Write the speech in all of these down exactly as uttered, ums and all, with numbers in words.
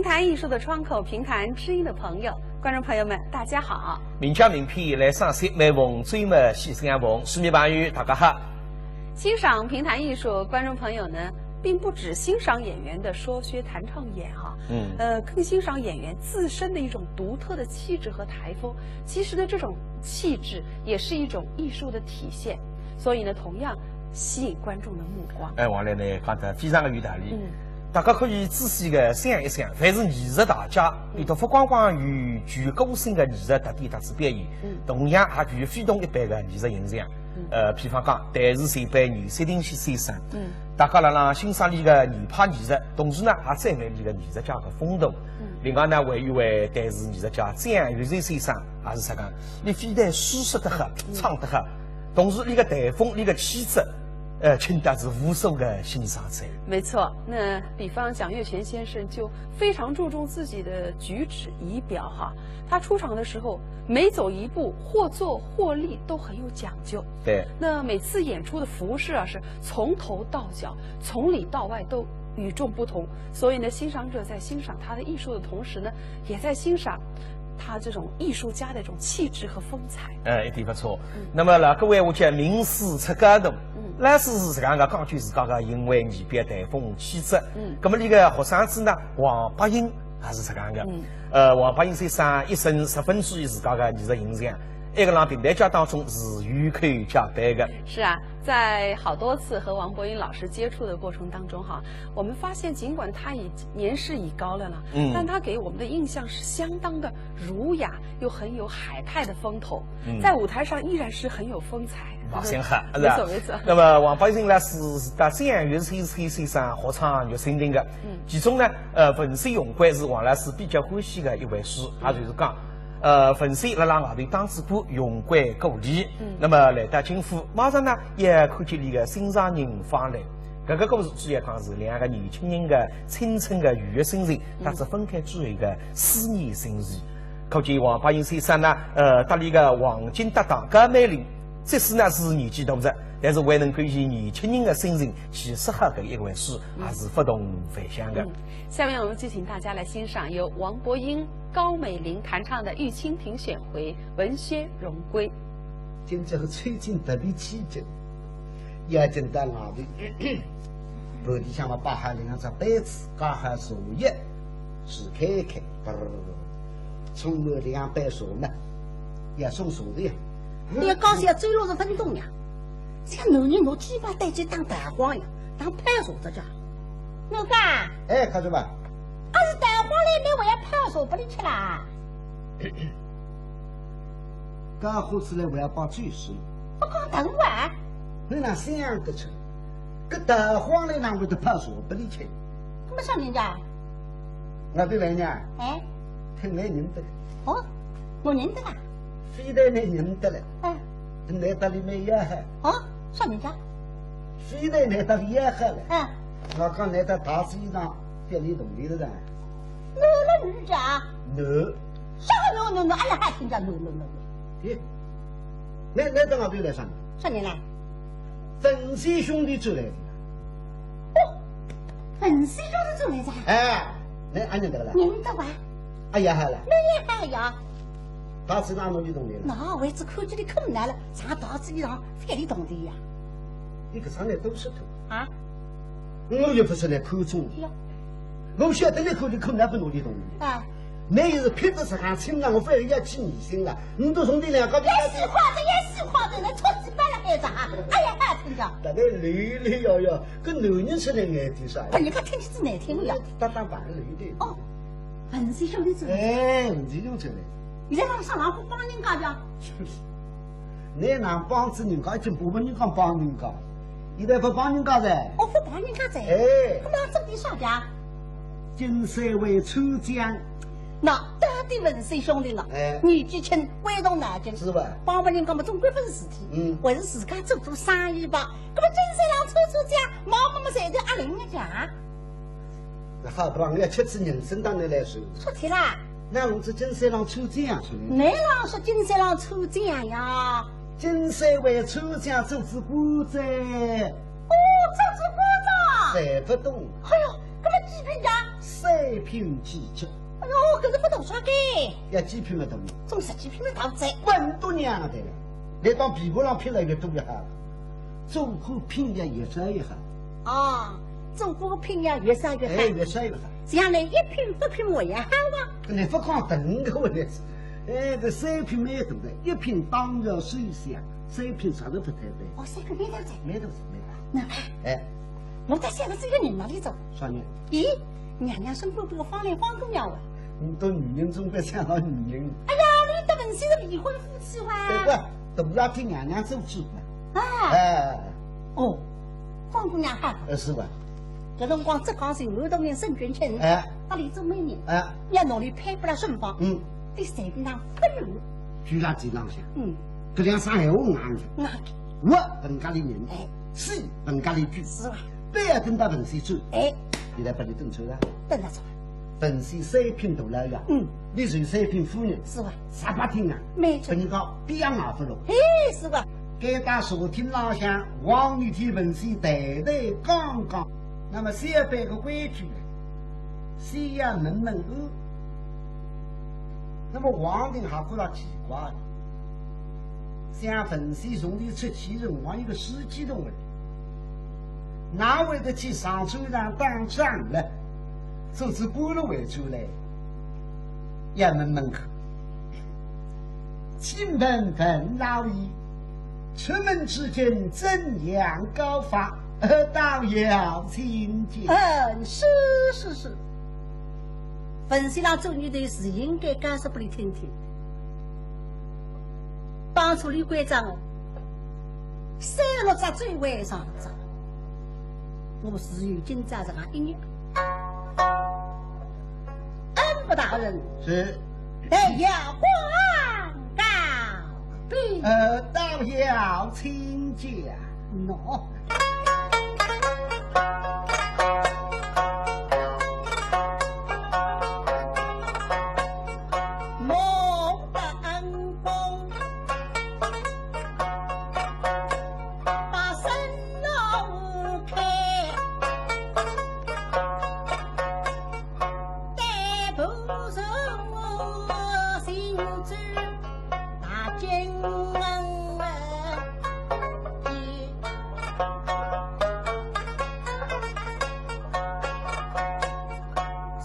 谈艺术的窗口，评弹知音的朋友，观众朋友们，大家好。名家名篇来赏析，每逢周末喜相逢。书迷朋友，大家好。欣赏评弹艺术，观众朋友呢，并不只欣赏演员的说学弹唱演哈，嗯，呃，更欣赏演员自身的一种独特的气质和台风。其实呢，这种气质也是一种艺术的体现，所以呢，同样吸引观众的目光。哎，王磊呢讲得非常的有道理。嗯，大家可以仔细的想一想，凡是艺术大家，伊都勿光光有具个性的艺术特点特色表演，嗯，同样还具有非同一般的艺术形象。嗯，呃，比方讲，弹词全班严雪婷先生，嗯，大家辣辣欣赏伊个艺术艺术，同时呢，还赞美伊个艺术家的风度。嗯，另外呢，还有一位弹词艺术家张元山先生，也是实梗，伊非但书说得好，唱得好，同时伊个台风，伊个气质，呃，请得是无数个欣赏者。没错，那比方蒋月泉先生就非常注重自己的举止仪表哈，他出场的时候每走一步，或坐或立都很有讲究。对，那每次演出的服饰啊，是从头到脚，从里到外都与众不同。所以呢，欣赏者在欣赏他的艺术的同时呢，也在欣赏他这种艺术家的一种气质和风采。哎，一点勿错。嗯，那么呢，各位，我讲名师出高徒，嗯，老师是实梗个讲究自家个行为仪表、台风气质。嗯，那么伊个学生子呢，王伯英也是实梗个。嗯，呃，王伯英先生一生十分注意自家个艺术形象，一个辣评弹界当中是有口皆碑个。是啊，在好多次和王伯英老师接触的过程当中哈，我们发现尽管他已年事已高了呢，嗯，但他给我们的印象是相当的儒雅，又很有海派的风头，嗯，在舞台上依然是很有风采。马先汉，没错，是吧？没错。那么王伯英呢是是搭张元山先生学唱《玉蜻蜓》个，嗯，其中呢，呃，《文水荣归》是王老师比较欢喜的一回书，也就是讲，呃，文水辣辣外头打嘴鼓，荣归故里。嗯，那么来到金府，马上呢也看见伊个心上人方来。搿个故事主要讲是两个年轻人的青春的愉悦心情，搭仔分开之后的思念心事。可见王伯英先生呢，呃，搭伊个黄金搭档高美玲，即使呢是年纪大了，但是还能够以年轻人的心情去说好搿一回书，也是勿同凡响的。嗯，下面我们就请大家来欣赏由王伯英、高美玲弹唱的《玉蜻蜓》选回《文水荣归》。 今朝是秋景特别起劲，要紧到外头，盘底向么摆好两只杯子，加好茶叶，水开开，嘚儿，冲满两杯茶呢，要送茶的呀。你要高兴要走路是分动呀，像男人拿鸡巴带去打弹簧呀，打拍手这叫。我讲，哎，看着吧，啊是弹簧来，你还要拍手拨你吃啦？ 讲好仔来还要摆酒水。我讲等会儿。侬哪想得出？搿弹簧来哪会得拍茶拨伊吃？搿么啥人家？我勿问呀。哎？听侬认得。哦，我认得啦。非但侬认得了。哎。侬搭伊蛮要好。哦，啥人家？非但侬搭伊要好了。哎。我讲侬搭大师一样，别里动里了噻。男了女家？男。 啥个no no no，阿拉还听见no no no no。咦，侬侬到外头来啥呢？啥人来？文水兄弟转来的。哦，文水兄弟转来噻？哎，侬阿认得个啦？认得哇。哎呀，好了。侬也好呀。大师哪能弄里动的了？那位置看见你困难了，上大师一上，非得动的呀。你搿上来都是头。啊？我又不是来看中的。呀。我晓得你看你困难不弄里动的。啊。 侬也是拼得实梗，亲啊，我反而要起疑心了。侬都兄弟两家头，也是快的，也是快的，侬出去搬了孩子哈。哎呀，好听着。大家溜溜摇摇，跟男人出来眼点啥呀？拨人家听起来难听呀。搭档摆个溜溜。哦，文水兄弟转来。哎，文水兄弟转来。现在让啥老虎帮人家讲？侬哪帮仔人家，已经不问人家帮人家，现在不帮人家噻。哦，不帮人家噻。哎。那么这个啥讲？ 金山会抽奖。那到底文水兄弟了，哎。年纪轻，会动脑筋，是吧？帮帮人家嘛总归勿是事体，嗯。还是自家做做生意吧。那么金山浪抽抽奖，毛毛么赚点阿零个钱。那好不啦，我要吃仔人参当然来说。出去啦。那我这金山浪抽奖啊，兄弟。侬浪说金山浪抽奖呀？金山会抽奖做仔官哉。哦，做仔官哉。赚勿动。哎哟，那么几品呀？三品几尺。哎哟，搿是勿大少个。要几品么大呢？总十几品么大哉。蛮多娘个，来当琵琶浪劈了一个多一下。做官品要越少越好。啊，做官品要越少越好。哎，越少越好。像倷一品勿品还要好啊？搿倷勿讲等个我来说，哎，搿三品蛮大个，一品当然首相，三品啥都勿太对。哦，三品蛮大哉。蛮大哉，蛮大。那看，哎。 我倒想着搿个人哪里走？啥人？咦，娘娘身边不是方莲方姑娘哇？倷到女人总归想到女人。哎呀，倷搭文喜是未婚夫妻哇？对个，大家替娘娘做主嘛。啊。哎。哦，方姑娘好。呃，是吧？搿辰光浙江省安东人沈君清，哎。搭俚做媒人，哎。要拿俚配拨了沈芳，嗯。俚随便哪勿愿。就辣地浪向。嗯。搿两声闲话硬个。硬个。 活文家里人，哎。死文家里鬼。是啊。覅等到文喜走，哎。俚来拨俚等走了。等到啥？文喜三品大老爷，嗯。俚是三品夫人，是啊。十八品啊，没错。拨人家逼也挨勿落。嘿，是啊。该搭茶厅浪向，王爷替文喜谈谈讲讲，那么小班个规矩呢，先要问问安。那么王定还觉着奇怪了。 想文喜从俚出去辰光有个书记同志，哪会得去上战场打仗了？做仔官了回转来，要问问看。请问文老爷，出门之前怎样告发？呃，倒要请教。嗯，是，是，是。文喜呢，做女的是应该解释拨俚听听。 当初李关照我，三十六只最为上着，我自有今朝这样一日。恩不大人，是。待下官告禀。呃，倒要请讲。喏。 蒙恩公，把生路开，待不住我心中大惊。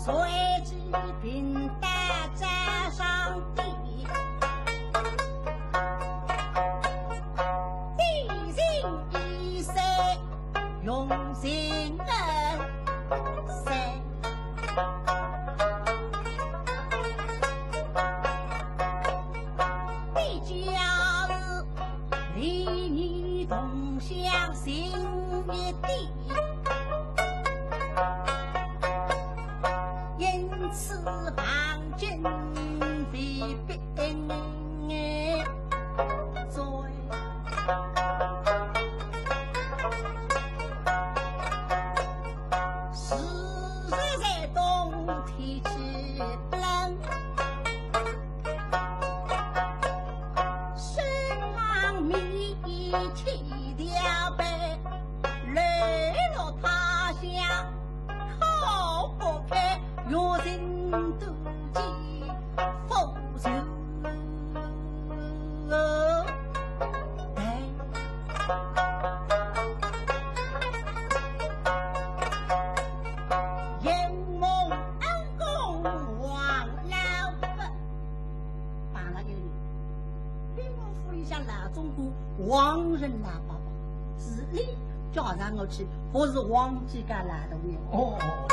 随即便带着上帝，地形一些用心恩塞。 你家是与你同乡心一地，因此望君回禀罪。 时日在冬，天气冷，身浪面一起条被，流落他乡，靠不开，月薪多几，富足。 碰着一个人，兵部府里向老总管王仁老伯伯，是俚叫上我去，勿是忘记介老大人。哦，哦，哦。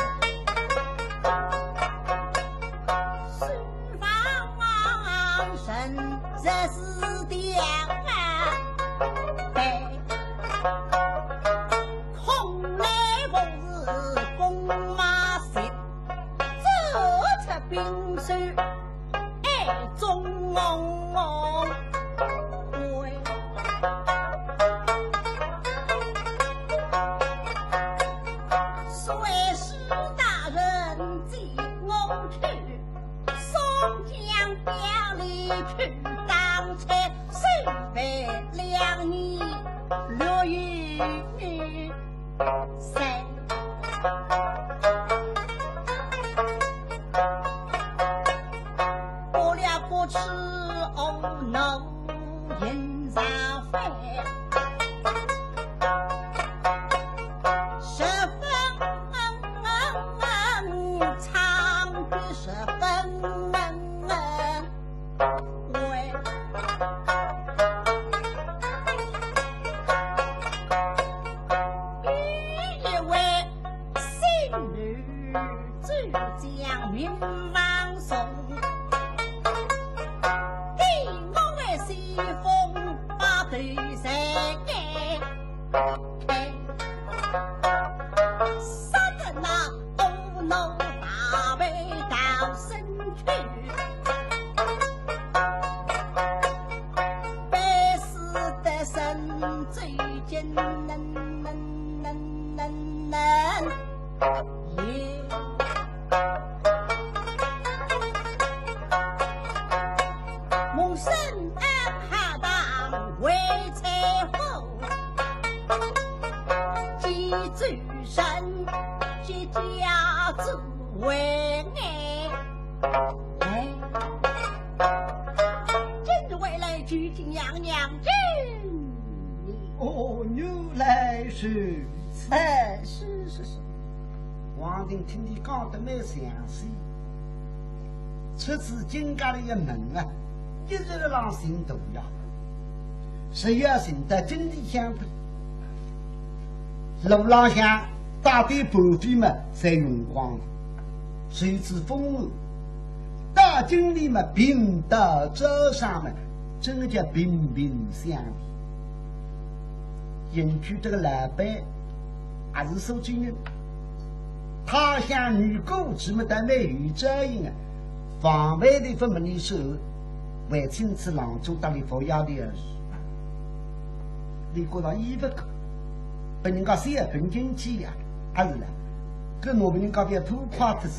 主将民望送，给我为西风把头在盖，杀得那都弄大背到身去，被死的人最艰难。 哎，真是为来求见娘娘。哦，原来如此。哎，是，是，是。王定听俚讲得蛮详细，出自金家里个门啊，一直辣浪寻途呀。 是要寻到京里向的，路浪向带点半点么侪用光了，谁知风雨到京里么，平道早上么，真个叫平平相地。营区这个老板还是苏州人，他乡遇故知么，倒蛮有照应啊，防备的勿问俚说，为请此郎中搭俚服药的而已。 你觉着衣服个，拨人家小本经济呀，还是了？搿我拨人家覅拖垮脱仔，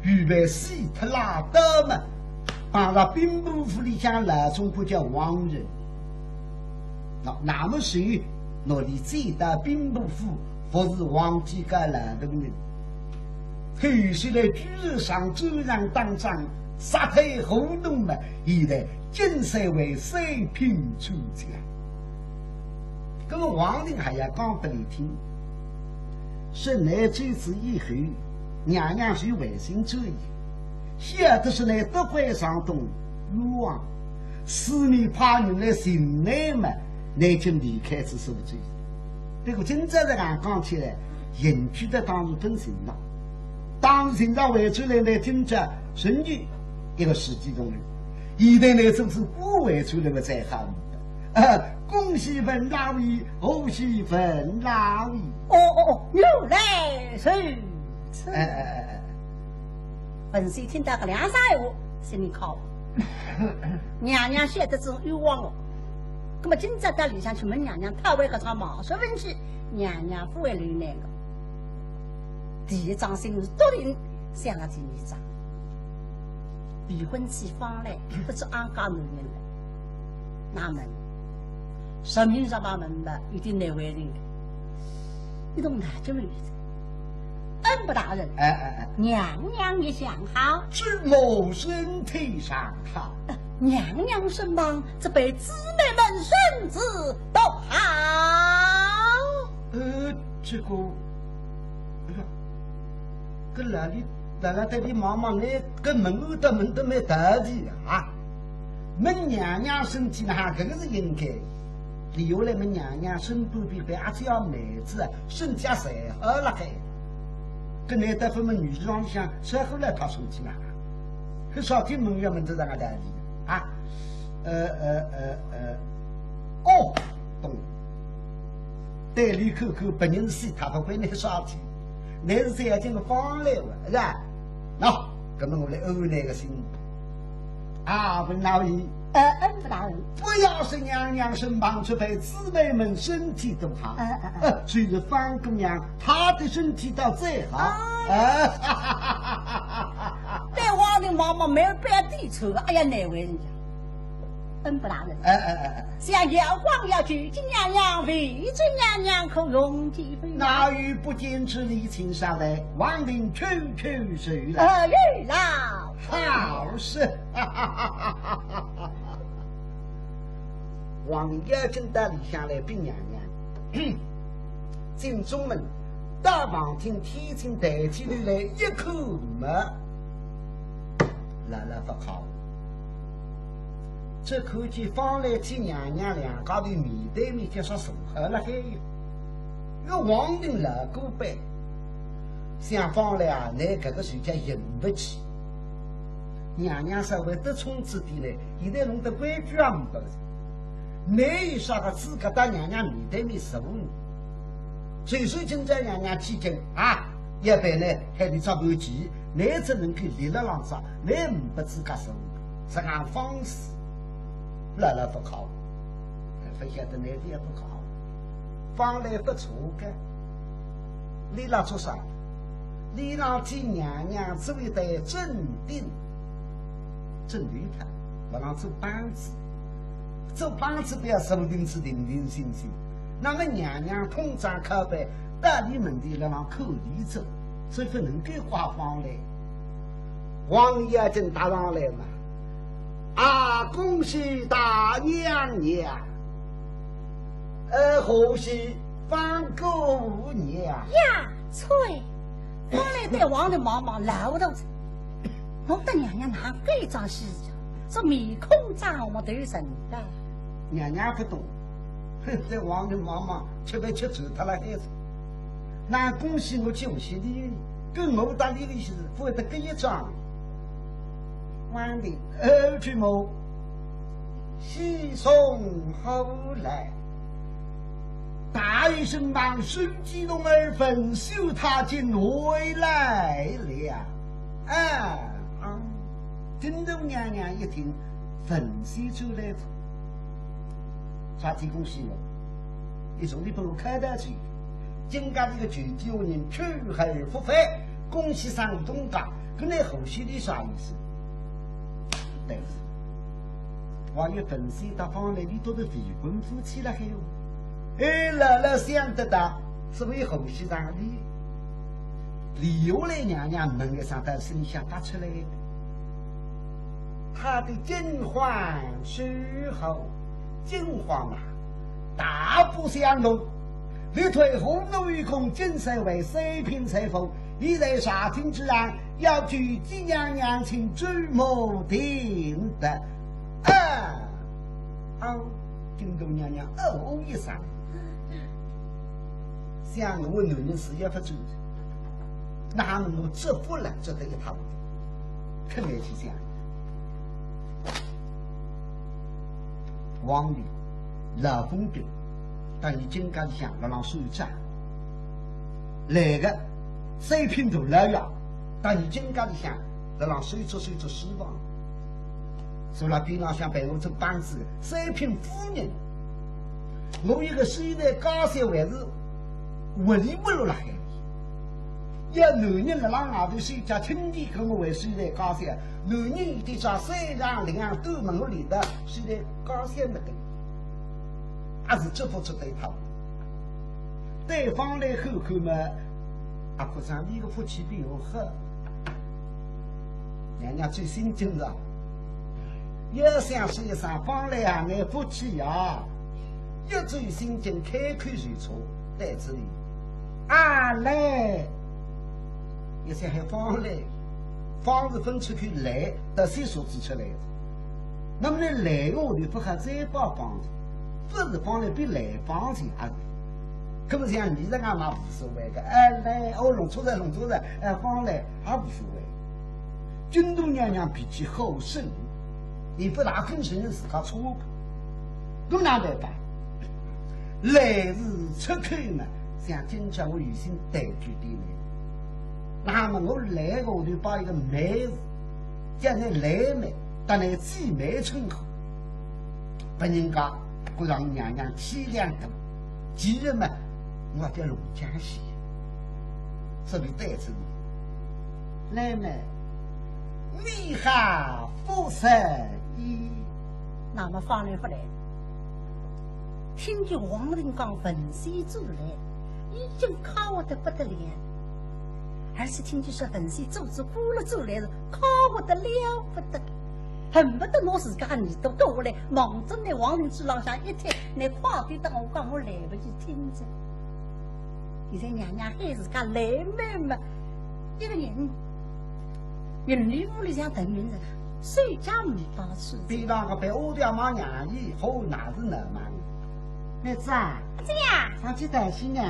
预备死脱拉倒嘛，放辣兵部府里向了，总归叫王仁。那，那么谁拿俚接到兵部府，服侍皇帝个老大人？后首来居士上周然打仗，杀退胡同嘛，现在 竟是为三品出家。那么王定还要讲拨俚听，说倷这次以后，娘娘是回心转意，晓得是倷得罪上东冤枉，四面派人来寻倷嘛，倷就离开仔苏州。不过今朝实梗讲起来，应该当是勿寻哉。当时寻着回转来呢，今朝顺利一个时机中了。 现在呢，总是勿回转来个才好。啊，恭喜文老爷，贺喜文老爷。哦，哦，哦，原来如此。哎，哎，哎，哎。文喜听到搿两声闲话，心里好。娘娘晓得是冤枉哦。那么今朝到里向去问娘娘，讨回搿桩毛遂问题，娘娘勿会留难个。第一桩心事笃定想了第二桩。 未婚妻方兰，勿知阿家男人了。那么，实名实牌问吧，有点难为情的。一动脑筋没有？恩不大人，哎，哎，哎。娘娘也想好。这某身体上好。娘娘身旁，这辈姊妹们身子都好。呃，这个，哎呀， 搿哪里，哪里搭俚望望，倷搿问都问得蛮到底啊。问娘娘身体呢，搿个是应该。俚又来问娘娘身边边阿姐妹子啊，身体啊侪好辣海。搿难得勿问女婿浪向，啥后来他身体呢？搿啥体问要问得上个道理啊？呃，呃，呃，呃，哦，懂了。 对俚看看，别人是他勿会那啥体，倷是最要紧个方来个，是吧？喏，搿么我来安慰倷个心。啊，文老爷。呃，恩不大人。不要说娘娘身旁这辈姊妹们身体都好，呃，呃，呃。呃，就是方姑娘，她的身体倒最好。啊。哎。对王定望望，没有半点错，哎呀，难为人家。 恩不大人。哎，哎，哎，哎。想要光要求见娘娘，未知娘娘可容即否？哪有不见之理，请上来，王定叩叩首来。呃，有劳。好事。王定要紧到里向来禀娘娘。 进中门，到房厅，天井抬起头来一看么，辣辣勿靠。只看见方兰搭娘娘两家头面对面叫啥坐好辣海。搿王定老古板，想方来啊，倷搿个事体引勿起。娘娘稍微得宠仔点呢，现在弄得规矩也没得了。倷有啥个资格到娘娘面对面说呢？所以说今朝娘娘起见啊，要办呢，喊倷着盘棋，倷只能够立辣浪向，倷没资格说，实梗方式，老老勿好，勿晓得倷也勿好。 方来勿错个，俚辣做啥？俚辣替娘娘做一对镇定，镇定派，勿让做帮子，做帮子勿要说定仔定定心心。那么娘娘通常靠背，到俚门前来让口里走，所以勿能够怪方来。王爷已经踏上来嘛，啊，恭喜大娘娘！ 呃，贺喜方姑娘。呀，啐，方来对王林望望，老头子，我搭娘娘哪哼一桩事体，说面孔涨红头沉个。娘娘勿懂，哼，对王林望望，吃饭吃醉脱了还是。哪哼恭喜我恭喜俚，跟我搭俚个意思，勿会得搿一桩。王林，呃，去么？ 喜从何来？大爷身旁手机童儿文秀他竟回来了。啊，啊，金童娘娘一听，文秀转来哉，啥体恭喜哦？俚从来拨我开道去，金家里个旧几户人去而复返，恭喜上东家，搿倷贺喜俚啥意思？对。 王爷本身到方来，俚笃是未婚夫妻了还哟。哎，老老想得到，是为何喜上俚？留下来娘娘问个啥道声响发出来。他的金环如何？金环啊，大不相同。你退后奴一公，金色为三品裁缝，你在茶厅之上，要求金娘娘请注目定夺。 啊，啊，金童娘娘哦一声，想我男人是也勿做，那么我这不能做得一塌糊涂，肯定去想。王林、老公公，当然金家里向辣浪算账。 来个三品大老爷，到伲金家里向，辣浪收租收租书房。坐辣边浪向陪我做帮子个三品夫人，我一个收财家小还是活里活络辣海。要男人辣浪外头收家亲戚跟我为收财家小，男人一点啥三长两短，问我里头收财家小没得，还是做勿出对头。 对方来看看嘛，阿哥讲你个福气比我好。娘娘最心惊哉，要想说一声方来啊，俺福气啊，一最心惊，开口就错，对仔俚。啊，来，一想喊方来，方是分出去来，到线索指出来的。那么呢，来个下头勿好再报方子，勿是方来变来方子啊。 搿么像伲实梗嘛无所谓个，哎，来，哦，弄错哉，弄错哉，哎，方来也无所谓。金童娘娘脾气好生，伊勿大肯承认自家错误。搿么哪办法？来字出口嘛，像今朝我有心带句点来。那么我来个下头报一个美字，叫倷来美，搭倷姊妹称呼。 拨人家觉着娘娘气量大，其实嘛，我叫龙江西，所以对仔俚。妹妹，你好，不是伊。那么方来勿来。听见王林讲文喜转来，已经快活得不得了。而且听见说文喜做仔官了转来是快活得了不得。 恨不得拿自家个耳朵割下来，望准倷王林嘴浪向一贴，倷快点搭我讲，我来勿及听哉。现在娘娘喊自家来妹嘛，一个人，云里雾里像等人了，手脚没法出。边浪个陪我爹妈娘姨，好哪是能忙？妹子啊，这样，上去谈心呢。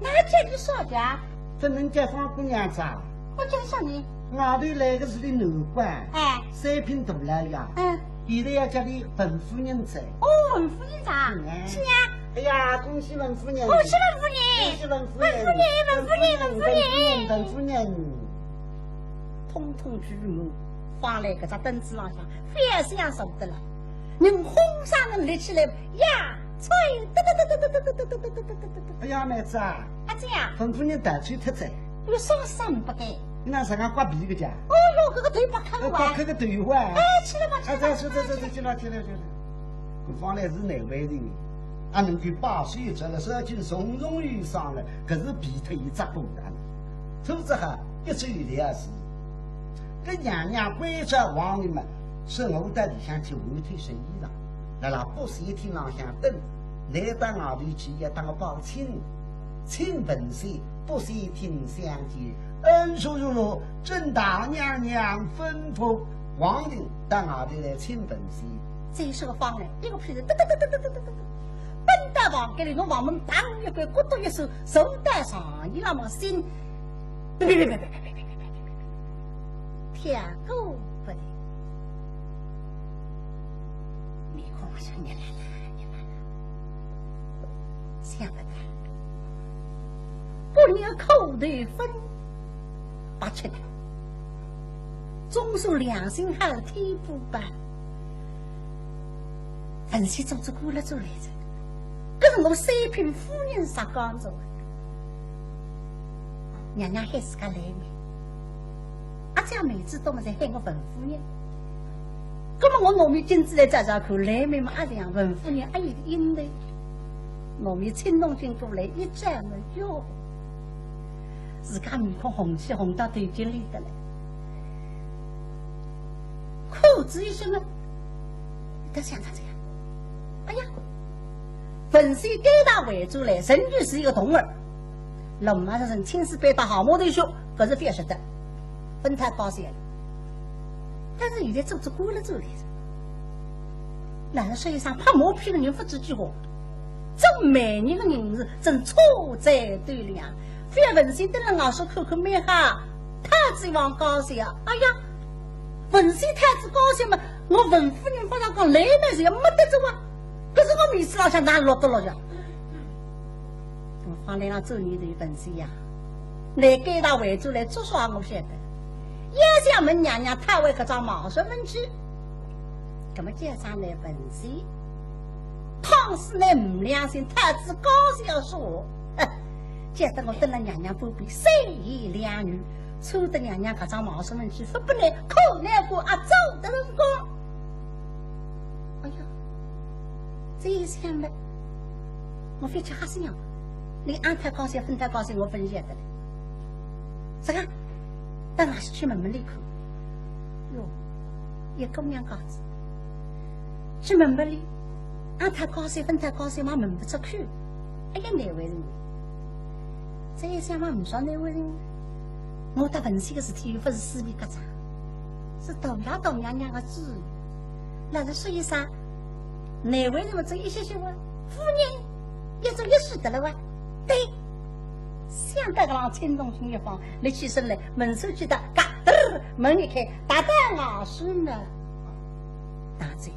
那叫你说的啊？不能叫方姑娘哉。我叫啥呢？外头来个是个男官，哎。三品大老爷，嗯。现在要叫俚文夫人哉。哦，文夫人哉。嗯，哎。是呀。哎呀，恭喜文夫人。恭喜文夫人。恭喜文夫人。文夫人，文夫人，文夫人。文夫人，文夫人。通通举目，方来搿只凳子浪向，翻相坐得来。人轰上人立起来，呀，吹，得得得得得得得得得得得得得得。哎呀，妹子啊，啊，怎样？文夫人大吹特哉。有啥事勿该？你哪啥个刮鼻个家？哦哟，搿个头白客个哇。刮客个头哇。哎，起来吧，起来吧。哎，走，走，走，走，起来，起来，起来。方来是难为人，啊，能够把手一折了，手筋从容有伤了，搿是皮脱一只骨头了。做只好一周有条事。搿娘娘关照王林嘛，说我到里向去换脱身衣裳，辣辣八仙厅浪向等，来到外头去要当个包请，请文仙，八仙厅相见。嗯，是是是，遵大娘娘吩咐，王林到外头来请文仙。这是个方来，一个屁股，噔噔噔噔噔噔噔噔，奔到房间里，拿房门砰一关，咕嘟一声，坐到床沿浪么心，别别别别别别别别别别别，跳过不得。面孔上热辣辣，热辣辣。想不到，不料苦头分白吃的，总算良心还有天不白。文仙总是过了转来哉，搿是我三品夫人啥讲究啊？娘娘喊自家来呢，阿姐妹子都没在喊我文夫人。葛么我拿面巾子来遮遮看，来面嘛阿像文夫人阿有个影头。拿面青铜镜过来一照么哟，自家面孔红起红到头颈里得来。看仔一歇么，得想着这样，哎呀，文仙该搭回转来，仍旧是一个童儿。龙马上人亲自背到好毛头学，搿是覅说的，分他高兴了。但是现在做做官了转来了，哪能说一声拍马屁个人勿知几化，做媒人个人是真错在对了呀。覅文仙蹲辣外头看看蛮好，太子王高兴啊，哎呀，文仙太子高兴嘛，我文夫人勿上讲来呢，是要没得做啊。 搿是我面子浪向哪落得落呀？我方来浪做你的文仙呀，你该搭回转来做啥我晓得。要想问娘娘，她为搿桩毛事问去，葛么叫声来文仙，倘使你没良心，太子高兴要说，哼，叫得我蹲辣娘娘旁边三言两语，穿得娘娘搿桩毛事问去，勿拨你可难过啊，走的辰光。 哎呀，这一想呢，我非常吓死人。你安太高兴，分太高兴，我分晓得了。这个，等下是去问问伊看。哟，一姑娘家子，去问问伊，安太高兴，分太高兴嘛问勿出去。哎呀，难为情。这一想嘛，勿算难为情。我搭文仙个事体又勿是私密轧伢，是大爷大娘娘个主意。 老实说一声，难为情么，只一歇歇哇，夫人，也只一歇得了哇。对，想到搿浪青铜镜一放，立起身来，门闩去搭，嘎噔儿，门一开，踏到外头呢。大姐，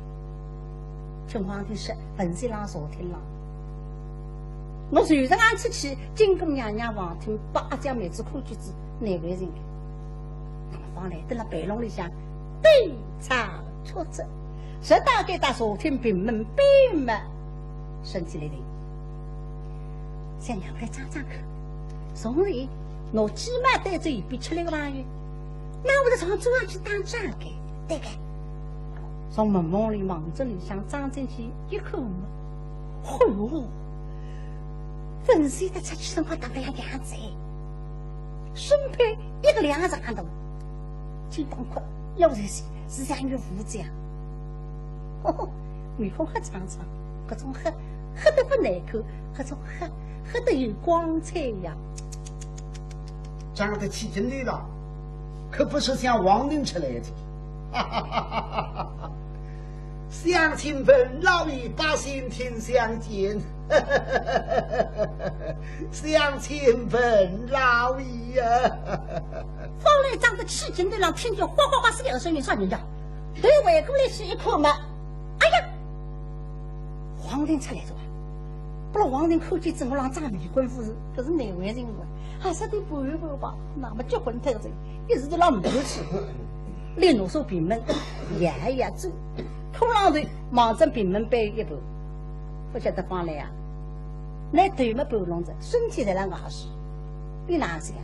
听王听说，文仙辣茶厅浪。我随着俺出去，经过娘娘房厅，拨阿姐妹子看见仔，难为情个。那么方来蹲辣被笼里向，对 操作着，直到该搭茶厅屏门边么，身体来停。想让我来装装看，从里拿鸡毛对仔一边吃力个朋友，那我就从桌上去打桩个，对个。从门缝里望仔里向装进去一看么，哎哟，文仙搭出去辰光搭得像样子，身配一个两个长大。 肩膀阔，腰细细，是像一副武将。哦，面孔黑苍苍，搿种黑，黑得勿难看，搿种黑，黑得有光彩呀。长得起劲头了，可不是像王林出来的。哈哈哈哈哈哈！乡亲问老爷，百姓听相见。乡亲问老爷啊。方来长得气劲头浪，听见哗哗哗是两声音，啥人家？头回过来是一看嘛，哎呀，王定出来哉啊。不过王定看见正浪长面官夫人，搿是难为情啊，还是得陪一陪吧，那么结婚太早，一直都浪没去。 立奴手屏门，摇一摇走，骷髅头望准屏门背一半，勿晓得方来啊，倷头么半弄着，身体侪辣外势，倷哪想？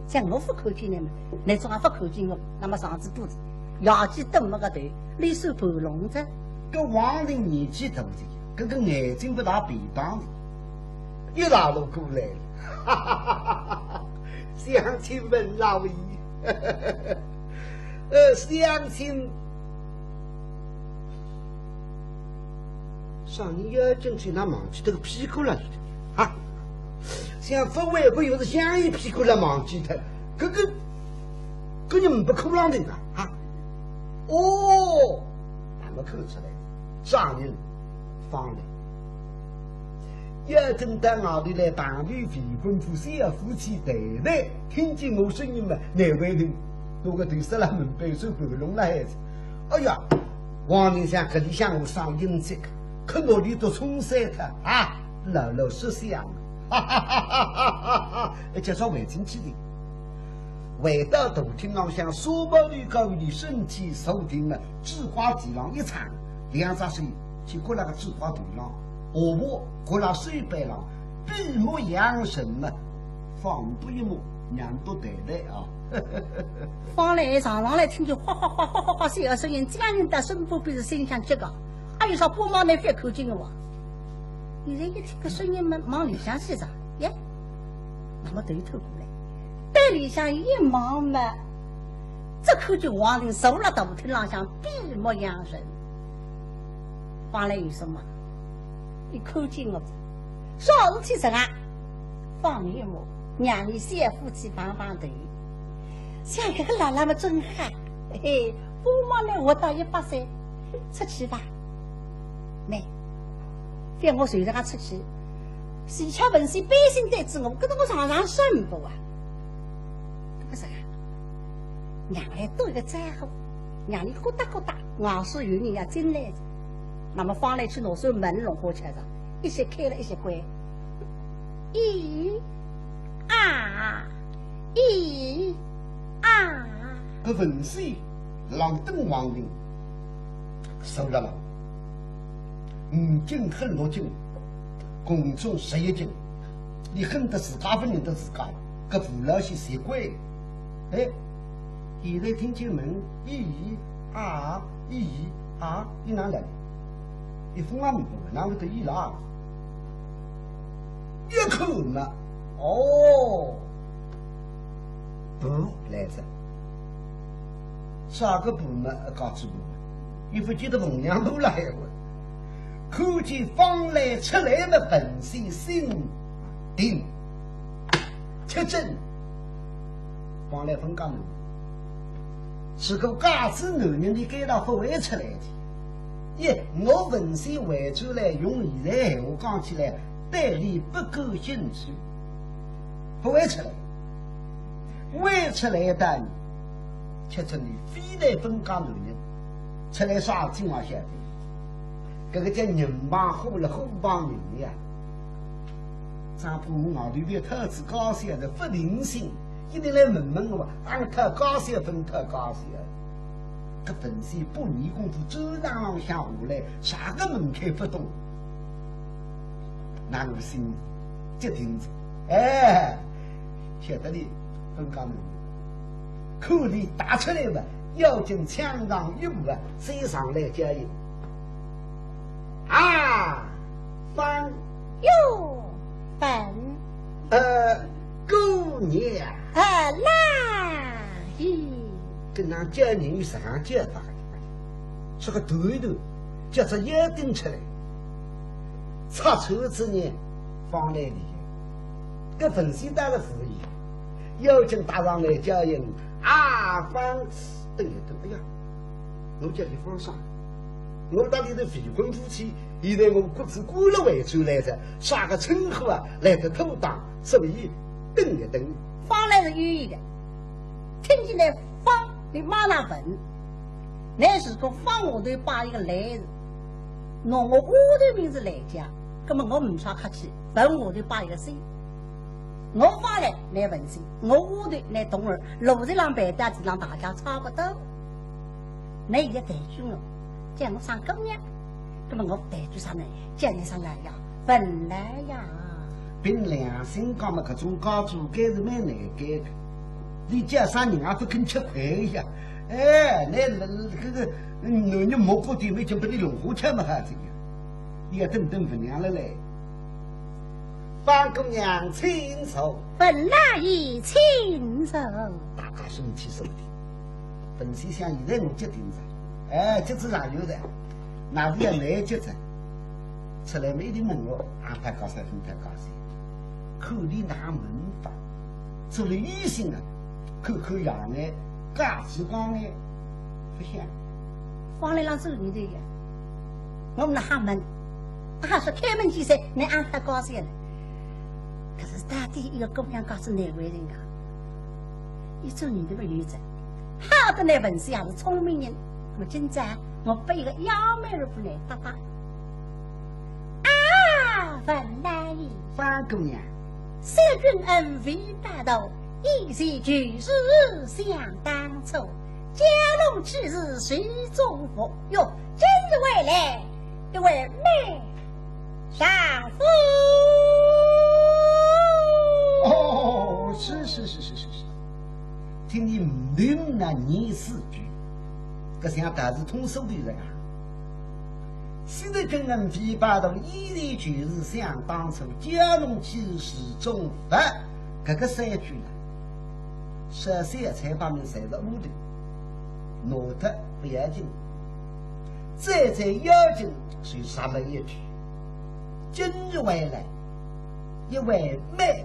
像我勿看见倷么，倷总也勿看见我，那么上仔肚子，夜间等么个头，倷手半弄着。搿王定年纪大哉，搿个眼睛勿大便当的，一道路过来了。乡亲问老爷。 呃，乡亲，上年要进去，哪忘记脱个屁股了啊？像勿会勿会是香烟屁股了忘记脱，搿个，搿人勿可能的啊？啊？哦，那么看出来，啥人？方来。 要等到外头来碰头未婚夫小夫妻谈谈，听见我声音嘛，难为情，拿个头塞辣门背手半弄了孩子。哎呀，王定想搿里向我上阴节个，可拿里头冲散脱啊，老老实相，哈哈哈哈哈哈，介绍回进去的。回到大厅浪向，沙发里高头身体坐定了，嘴巴地浪一撑，两只手 就搁辣个嘴巴头浪，下巴搁辣手背浪，闭目养神嘛，放拨一目，让笃谈谈啊。方来上上来听见哗哗哗哗哗哗是个声音，这样人到身边边是心想这个，还有啥不忙的别口进个哇？现在一听个声音嘛，往里向去哉，耶，那么头一透过来，对里向一望嘛，只看见王定坐辣大厅浪向闭目养神。 方来有啥么？伊看见我，啥事体哉啊？方来么，让伊小夫妻碰碰头。想搿个老老么真好，嘿嘿，不忙呢，活到一百岁，出去吧。没，覅我随着他出去，齐巧文喜背信对仔我，搿个我常常说不啊。搿个啥？让来打一个招呼，让伊咯嗒咯嗒，外头有人要进来。 那么方来去拿扇门弄过去了，一歇开了一歇关。咦啊，咦啊。搿文喜浪等王定，手辣浪，五斤恨六斤，共总十一斤，伊恨得自家勿认得自家，搿父老是习惯。哎，现在听见门，咦啊，咦啊，伊哪来？ 一封也没封，哪会得伊啦？一看嘛，哦，婆来哉。啥个婆嘛？家主婆嘛，伊勿记得凤娘婆了还会。看见方来出来嘛，本性心定。 吃惊。方来勿讲呢，是个假使男人的该道勿会出来的。耶，我文喜回转来，用现在闲话讲起来，对伊不感兴趣，勿会出来。会出来的呢，吃惊的非但勿讲男人，出来啥情况晓得？搿个叫人碰虎了，虎碰人呀。 丈夫，我外头覅讨仔家小的勿定心，一定来问问我，俺讨家小勿讨家小。搿文喜半年功夫转场浪向下来，啥个门槛勿懂。那我心决定哉，哎，晓得哩，勿讲了。看伊踏出来嘛，要紧抢上一步啊，追上来叫伊。 啊，方。哟，本。呃，姑娘。啊，那，咦。跟俺叫人上叫法，是个头头，叫只腰顶出来，插穿之人，方来哩。搿文喜当然勿意，要紧踏上来叫伊，啊，方，等一等，哎呀，我叫伊方啥？我搭俚是未婚夫妻，现在我各自过了回转来哉，啥个称呼啊，来得妥当，所以等一等。方来是有意的，听见来方，俚马上问。倷如果方下头摆一个来字，拿我丫头名字来讲，葛么我呒啥客气，问下头摆一个姓。我方来，倷文姓，我丫头，倷童儿，路子浪、背道子浪，大家差不多。 倷现在抬举我，叫我声姑娘，葛么我抬举声倷，叫倷声老爷，文老爷。凭良心讲嘛，搿种家主该是蛮难改的。倷叫声人也勿肯吃亏呀。哎，倷搿个男人摸过点，没就拨倷弄花吃嘛，还这样，也等等勿娘了嘞。方姑娘请坐。文老爷请坐。大家身体收的。 本先想现在我急定哉，哎，急子上有哉，哪里也来急哉。出来没人问我，啊，太高兴，太高兴。看俚那门法，做了一心啊，看看样哎，价值观哎，不像。方来浪走你的呀，我们那哈门，他还说开门见山，你安排高兴了。可是到底一个姑娘家是难为情啊。 一种人都没有着。好得倷文先生是聪明人，那么今朝我拨一个幺妹儿拨倷搭搭。啊，文老爷。方姑娘。小君恩未报到，以前就是想当初，蛟龙之时谁中伏？哟，今日回来，一位美 丈夫。哦，是是是是是是，听俚问倷四句，搿像道士通俗的人啊。小君恩未报到，以前就是想当初，蛟龙之时谁中伏，搿个三句呢，说小菜方面侪是污的，拿脱勿要紧。 最最要紧是啥么一句？今日回来，一位美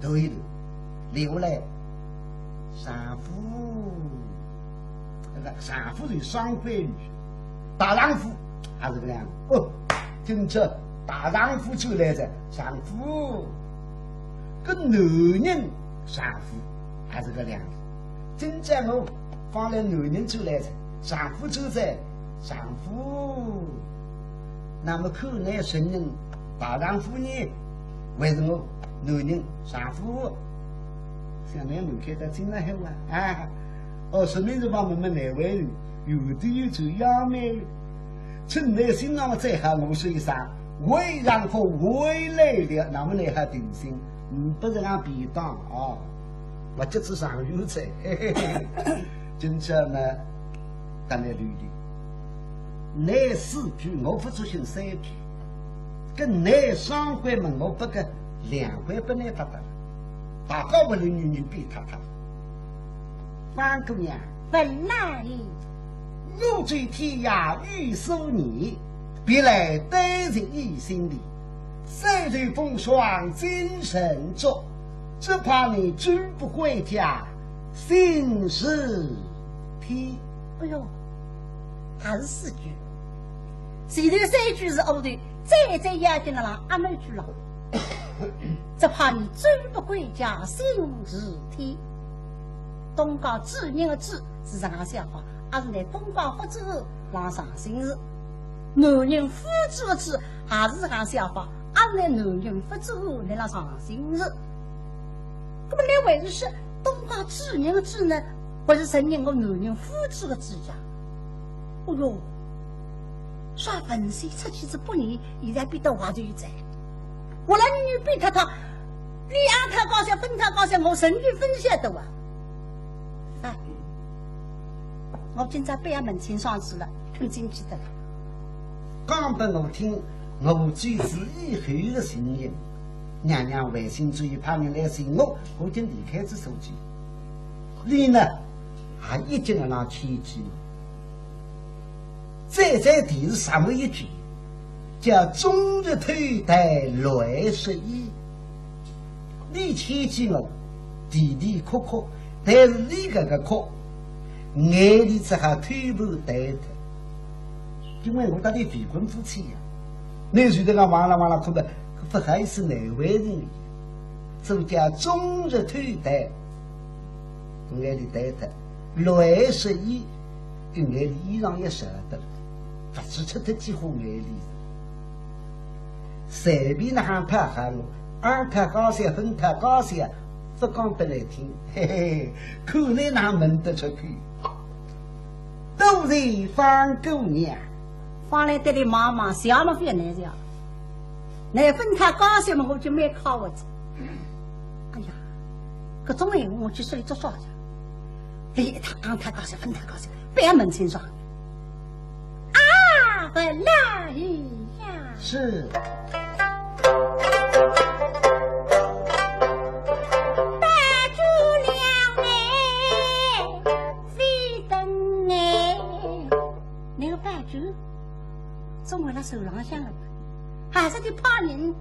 头一头，留下来丈夫，那个丈夫是双关语，大丈夫还是个两个。哦，今朝大丈夫出来哉，丈夫，搿男人丈夫还是个两个。今朝我 方来男人出来哉，丈夫出哉，丈夫。那么看倷承认大丈夫呢，还是我男人丈夫？想倷门口的进来后啊，啊，哦，说明是帮我们难为情，有的有这样的。趁倷心上最好，我说一声，为丈夫回来了，那么倷还定心，嗯，不是俺便当啊。 我这次上有罪。今朝呢，搭倷留留。倷四句，我勿出心三句。搿倷双关嘛，我拨个两关拨倷搭搭了。大家屋里女人比搭搭。方姑娘。文老爷。我走天涯遇数年，别来单程已心离。 山水风霜尽成作，只怕你追不回家，心似天。哎哟，还是四句。前头三句是后头，最最要紧的啦，阿妹句了。只怕你追不回家，心似天。东家主人的主是实梗笑话，阿是倷东家勿知，浪伤心事。 男人夫子的子，还是讲笑话，阿是男人夫子，倷浪伤心事。那么倷为是说东家主人的主呢，还是承认我男人夫子的主呀？哦哟，啥文先生出去是八年，现在变得坏头哉。我来女人变太太，你安太高兴，分太高兴，我神经分晓得啊。哎，我今朝不要门前上去了，困进去的了。 讲拨我听，我最是以后的情形。娘娘回心转意派人来寻我，我已经离开这苏州。你呢，还一直在那牵记。最最第是什么一句？叫终日偷谈乱说衣。你牵记我，啼啼哭哭，但是你搿个哭，眼泪只好偷偷带脱。因为我搭俚未婚夫妻呀，倷随便讲望啦望啦看吧，勿好意思难为情，所以叫终日偷谈，眼泪带脱，落叶随意，搿眼泪衣裳也湿脱了，勿知出脱几化眼泪。随便哪哼讨好路，阿讨高兴，勿讨高兴，勿讲拨倷听，嘿嘿，看倷哪哼瞒得出去。 多谢方姑娘。方来对俚望望，笑么勿要难笑。难分他高兴么，我就蛮靠我子。哎呀，搿种闲话我去说俚做啥去？俚一趟讲他高兴，分他高兴，不要问清爽。啊，勿来呀。是。 白酒娘哎，飞灯哎，那个白酒，总归辣手浪向了吧？还是得派人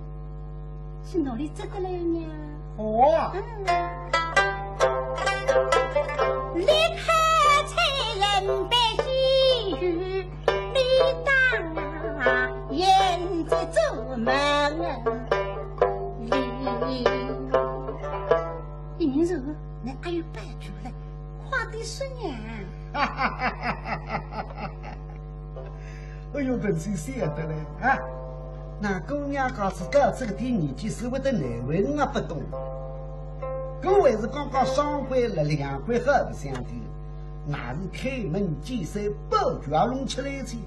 去拿俚接得来呢。哦。嗯。你看，才人被喜事，你当啊，言之做梦。 你，你说，那还有半句嘞，快点说呀。哎呦，文生笑得嘞啊！那姑娘家是到这个点年纪，是会得难为人啊，不懂。我还是刚刚双关了，两关好不相的，那是开门见山，宝卷也弄出来去。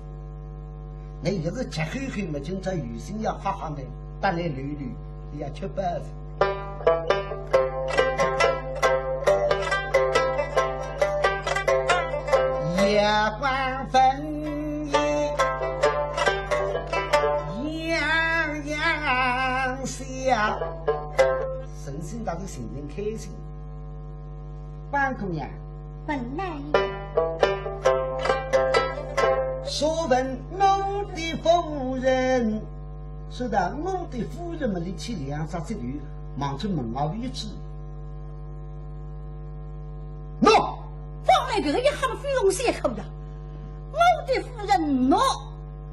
那也是吃黑黑嘛，今朝有心要吓吓呢，但来溜溜，你要吃饱子。月光风雨，洋洋笑。神仙大家心情开心。 方姑娘，问来。说问我的夫人，说到我的夫人嘛，你去两只脚头望出门外位置。喏，方来搿个一吓非同小可呀。我的夫人喏，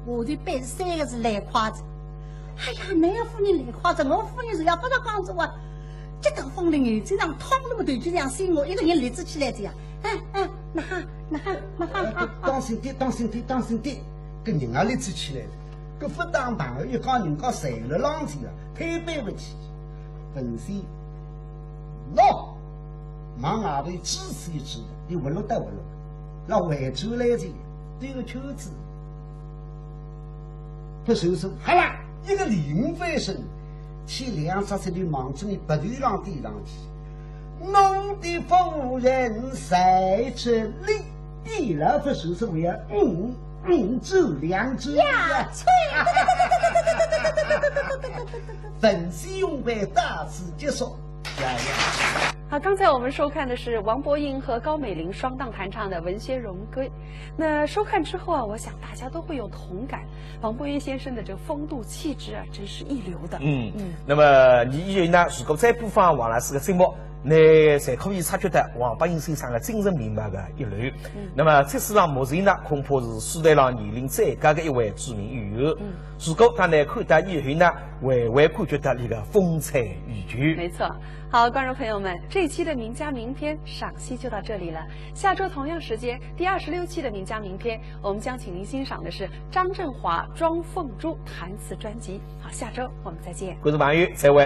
我的背三个字烂筷子。哎呀，倷夫人烂筷子，我夫人是要勿着讲子啊。 这个风的眼睛上痛那么头就像心我一个人立直起来这样。哎，哎，那哈，那哈，那哈，哎，哈，哈。当心点，当心点，当心点，搿人也立直起来了，搿勿当朋友一家人家侪了浪子了，推扳勿起。文生，喏，望外头仔细一仔，你混了得混了，那回转来的，兜个圈子。 不收手，好了，一个灵翻身，去两只脚头望仔俚鼻头浪点上去。我的夫人在这里，一老不收手呀，嗯，嗯，走两走呀。呀，吹！文生用杯到此结束。呀呀。好，刚才我们收看的是王伯英和高美玲双档弹唱的《文学荣归》。那收看之后啊，我想大家都会有同感。 王伯英先生的这个风度气质啊，真是一流的。嗯，嗯。那么你以后呢，如果再播放王老师的节目，你才可以察觉到王伯英先生的精神面貌的一流。嗯。那么这是让目前呢，恐怕是书坛上年龄最高的一位著名演员。嗯。如果大家看到以后呢，还会感觉到伊个风采依旧。没错。好，观众朋友们，这期的名家名篇赏析就到这里了。下周同样时间，第二十六期的名家名篇，我们将请您欣赏的是 张振华、庄凤珠弹词专辑。好，下周我们再见。观众朋友，再会。